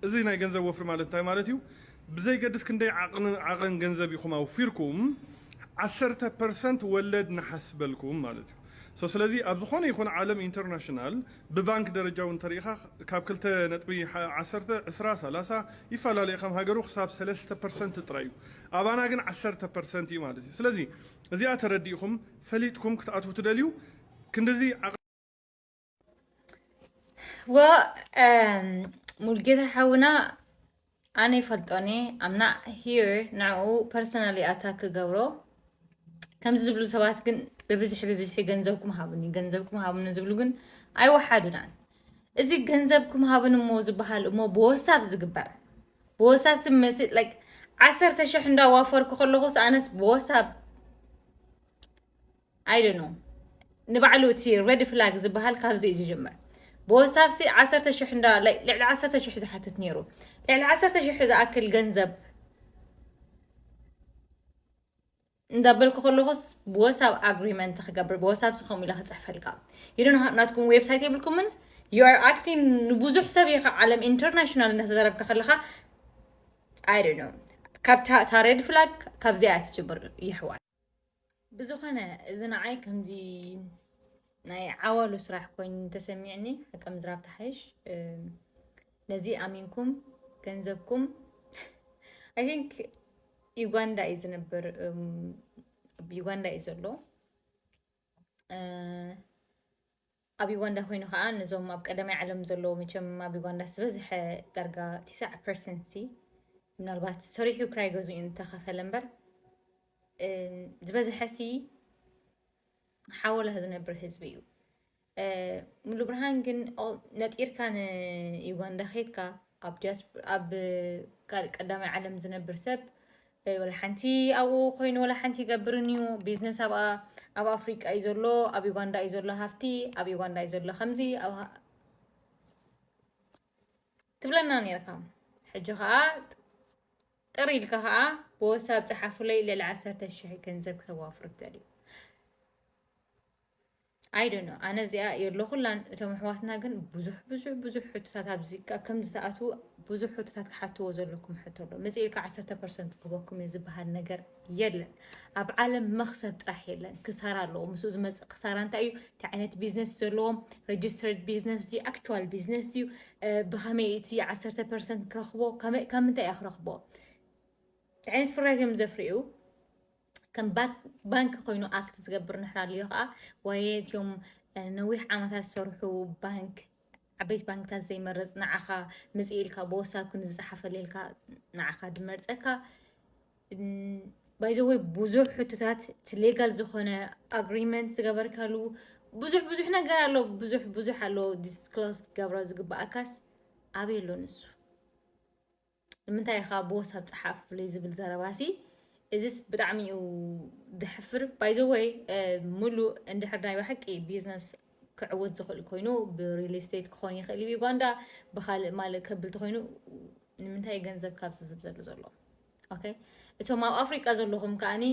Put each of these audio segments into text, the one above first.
እዚ ናይ ገንዘብ ወፍሪ ማለት እንታይ ማለት እዩ? ብዘይገድስ ክንደይ ዓቕን ዓቐን ገንዘብ ኢኹም ኣውፊርኩም፣ ዓሰርተ ፐርሰንት ወለድ ንሓስበልኩም ማለት እዩ። So ስለዚ ኣብ ዝኾነ ይኹን ዓለም ኢንተርናሽናል ብባንክ ደረጃ እውን ተሪኢኻ ካብ ክልተ ነጥቢ ዓሰርተ፣ ዕስራ፣ ሰላሳ ይፈላለ ከም ሃገሩ ክሳብ ሰለስተ ፐርሰንት ጥራይ እዩ። ኣባና ግን ዓሰርተ ፐርሰንት እዩ ማለት እዩ። ስለዚ እዚኣ ተረዲእኹም ፈሊጥኩም ክትኣትዉ ትደልዩ ክንድዚ ዓቐ- ዋ ሙልጌታ ሓውና ኣነ ይፈልጦኒ ኣምና ሂር ንዕኡ ፐርሰናሊ ኣታክ ክገብሮ ከምዚ ዝብሉ ሰባት ግን ብብዝሒ ብብዝሒ ገንዘብኩም ሃቡኒ ገንዘብኩም ሃቡኒ ዝብሉ ግን ኣይወሓዱናን። እዚ ገንዘብኩም ሃቡኒ እሞ ዝበሃል እሞ ብወሳብ ዝግበር ብወሳብ ስምሲ like ዓሰርተ ሽሕ እንዳዋፈርኩ ከለኹስ ኣነስ ብወሳብ I don't know ንባዕሉ እቲ ሬድ ፍላግ ዝበሃል ካብዚ እዩ ዝጅምር። ብወሳብ ሲ ዓሰርተ ሽሕ እንዳ like ልዕሊ ዓሰርተ ሽሕ ዝሓትት ነይሩ። ልዕሊ ዓሰርተ ሽሕ ዝኣክል ገንዘብ እንዳበልኩ ከለኹስ ብወሳብ ኣግሪመንት ክገብር ብወሳብ ሲ ከምኡ ኢለ ክፅሕፈልካ you don't have ናትኩም ዌብሳይት የብልኩምን። You are acting ንብዙሕ ሰብ ኢኻ ዓለም ኢንተርናሽናል እናተዛረብካ ከለኻ I don't know ካብታ ሬድ ፍላግ ካብዚኣ እያ ትጅምር። ይሕዋት ብዝኾነ እዚ ንዓይ ከምዚ ናይ ዓዋሉ ስራሕ ኮይኑ ተሰሚዕኒ። ሓቂ ምዝራብ ትሓይሽ። ነዚ ኣሚንኩም ገንዘብኩም I think ዩጋንዳ እዩ ዝነብር። ዩጋንዳ እዩ ዘሎ። ኣብ ዩጋንዳ ኮይኑ ከዓ ነዞም ኣብ ቀዳማይ ዓለም ዘለዉ መቸም ኣብ ዩጋንዳ ዝበዝሐ ዳርጋ ትስዓ ፐርሰንት ሲ ምናልባት ሰሪሑ ክራይ ገዝኡ እንተኸፈለ እምበር ዝበዝሐ ሲ ሓወላ ዝነብር ህዝቢ እዩ። ሙሉ ብርሃን ግን ነጢርካ ንዩጋንዳ ከይድካ ኣብ ዲያስፖ ኣብ ካልእ ቀዳማይ ዓለም ዝነብር ሰብ ወላ ሓንቲ ኣብኡ ኮይኑ ወላ ሓንቲ ይገብርን እዩ። ቢዝነስ ኣብ ኣብ ኣፍሪቃ እዩ ዘሎ፣ ኣብ ዩጋንዳ እዩ ዘሎ ሃፍቲ፣ ኣብ ዩጋንዳ እዩ ዘሎ ከምዚ ትብለና ነርካ። ሕጂ ከዓ ጥር ኢልካ ከዓ ብወሳብ ፀሓፉለይ ልዕሊ ዓሰርተ ሽሕ ገንዘብ ክተዋፍሩ ትደልዩ። I don't know ኣነ እዚኣ የለኹላን። እቶም ኣሕዋትና ግን ብዙሕ ብዙሕ ብዙሕ ሕቶታት ኣብዚ ካብ ከም ዝተኣትዉ ብዙሕ ሕቶታት ክሓትዎ ዘለኩም ሕቶ ኣሎ። መፂእ ኢልካ ዓሰርተ ፐርሰንት ክህበኩም እየ ዝበሃል ነገር የለን። ኣብ ዓለም መኽሰብ ጥራሕ የለን፣ ክሳራ ኣለዎ። ምስኡ ዝመፅእ ክሳራ እንታይ እዩ? እንታይ ዓይነት ቢዝነስ እዩ ዘለዎም? ሬጅስተርድ ቢዝነስ ድዩ? ኣክቹዋል ቢዝነስ ድዩ? ብኸመይ እቲ ዓሰርተ ፐርሰንት ክረኽቦ? ካብ ምንታይ እያ ክረኽቦ? እንታይ ዓይነት ፍርያት እዮም ዘፍርዩ? ከም ባንክ ኮይኑ ኣክት ዝገብር ንሕራልዮ ከዓ ዋየ እቲኦም ነዊሕ ዓመታት ዝሰርሑ ባንክ ዓበይቲ ባንክታት ዘይመርፅ ንዓኻ ምፅእ ኢልካ ብወሳብ ክንዝፀሓፈለልካ ንዓኻ ድመርፀካ ባይዘወይ ብዙሕ ሕቶታት እቲ ሌጋል ዝኾነ ኣግሪመንት ዝገበርካሉ ብዙሕ ብዙሕ ነገር ኣሎ። ብዙሕ ብዙሕ ኣሎ ዲስክሎስ ክገብሮ ዝግባኣካስ ኣበይ ኣሎ ንሱ? ንምንታይ ኢኻ ብወሳብ ፀሓፍለይ ዝብል ዘረባሲ እዚስ ብጣዕሚ እዩ ድሕፍር። ባይዘወይ ሙሉ እንድሕር ናይ ብሓቂ ቢዝነስ ክዕወት ዝኽእል ኮይኑ ብሪል ስቴት ክኾን ይኽእል እዩ ዩጋንዳ ብካልእ ማልእ ከብል ተኮይኑ ንምንታይ ገንዘብ ካብዚ ዝብዘሉ ዘሎ okay እቶም ኣብ ኣፍሪቃ ዘለኹም ከዓኒ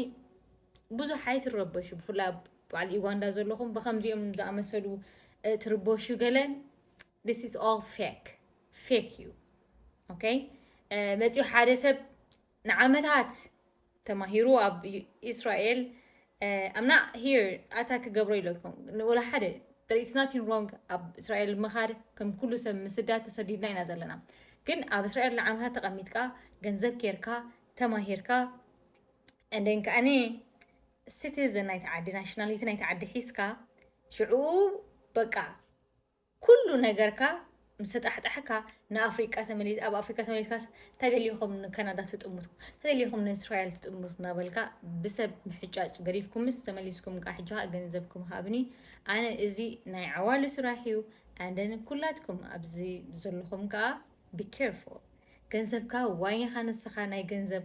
ብዙሕ ኣይትረበሹ ብፍላይ ኣብ በዓል ዩጋንዳ ዘለኹም ብከምዚኦም ዝኣመሰሉ ትርበሹ ገለ this is all fake fake እዩ okay መፂኡ ሓደ ሰብ ንዓመታት ተማሂሩ ኣብ እስራኤል ኣምና ሂር ኣታ ክገብሮ ኢለኩም ወላ ሓደ it's nothing wrong ኣብ እስራኤል ምኻድ ከም ኩሉ ሰብ ምስዳት ተሰዲድና ኢና ዘለና ግን ኣብ እስራኤል ንዓመታት ተቐሚጥካ ገንዘብ ኬርካ ተማሂርካ እንደን ከኣኒ ሲቲዝን ናይቲ ዓዲ ናሽናሊቲ ናይቲ ዓዲ ሒዝካ ሽዑ በቃ ኩሉ ነገርካ ምስ ተጣሕጣሕካ ንኣፍሪቃ ተመሊስ ኣብ ኣፍሪቃ ተመሊስካስ እንታይ ደሊኹም ንካናዳ ትጥምቱ እንታይ ደሊኹም ንእስራኤል ትጥምቱ እናበልካ ብሰብ ምሕጫጭ ገዲፍኩምስ ተመሊስኩም ከዓ ሕጂ ከዓ ገንዘብኩም ሃብኒ ኣነ እዚ ናይ ዓዋሉ ስራሕ እዩ ኣንደን ኩላትኩም ኣብዚ ዘለኹም ከዓ be careful ገንዘብካ ዋይኻ ንስኻ ናይ ገንዘብ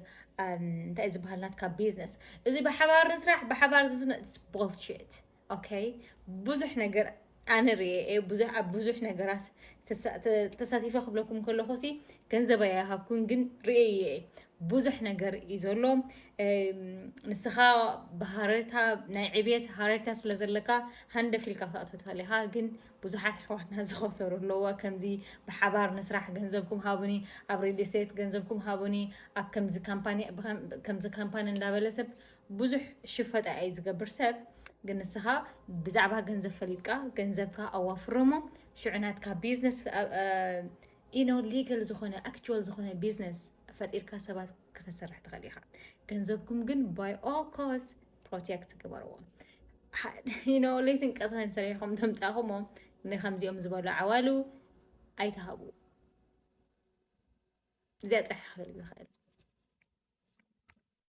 እንታይ ዝበሃል ናትካ ቢዝነስ እዚ ብሓባር ንስራሕ ብሓባር ዝስነ it's bullshit okay ብዙሕ ነገር ኣነ ርኤ እየ ብዙሕ ኣብ ብዙሕ ነገራት ተሳቲፈ ክብለኩም ከለኹ ሲ ገንዘብ ኣይሃብኩን፣ ግን ርእየ ብዙሕ ነገር እዩ ዘሎ። ንስኻ ብሃረርታ ናይ ዕብየት ሃረርታ ስለ ዘለካ ሃንደፍ ኢልካ ክትኣትዎ ትኽእል ኢኻ። ግን ብዙሓት ኣሕዋትና ዝኸሰሩ ኣለዎ። ከምዚ ብሓባር ንስራሕ፣ ገንዘብኩም ሃቡኒ፣ ኣብ ሪል ስቴት ገንዘብኩም ሃቡኒ፣ ኣብ ከምዚ ካምፓኒ እንዳበለ ሰብ ብዙሕ ሽፈጣ እዩ ዝገብር ሰብ። ግን ንስኻ ብዛዕባ ገንዘብ ፈሊጥካ ገንዘብካ ኣዋፍረሞ፣ ሽዑ ናትካ ቢዝነስ ኢኖ ሊጋል ዝኾነ ኣክቹዋል ዝኾነ ቢዝነስ ፈጢርካ ሰባት ከተሰርሕ ትኽእል ኢኻ። ገንዘብኩም ግን by all cost ፕሮቴክት ግበርዎ። ኢኖ ለይትን ቀትረን ሰሪሕኹም ተምፃኹሞ ንከምዚኦም ዝበሉ ዓዋሉ ኣይትሃቡ። እዚኣ ጥራሕ ክብል ዝኽእል።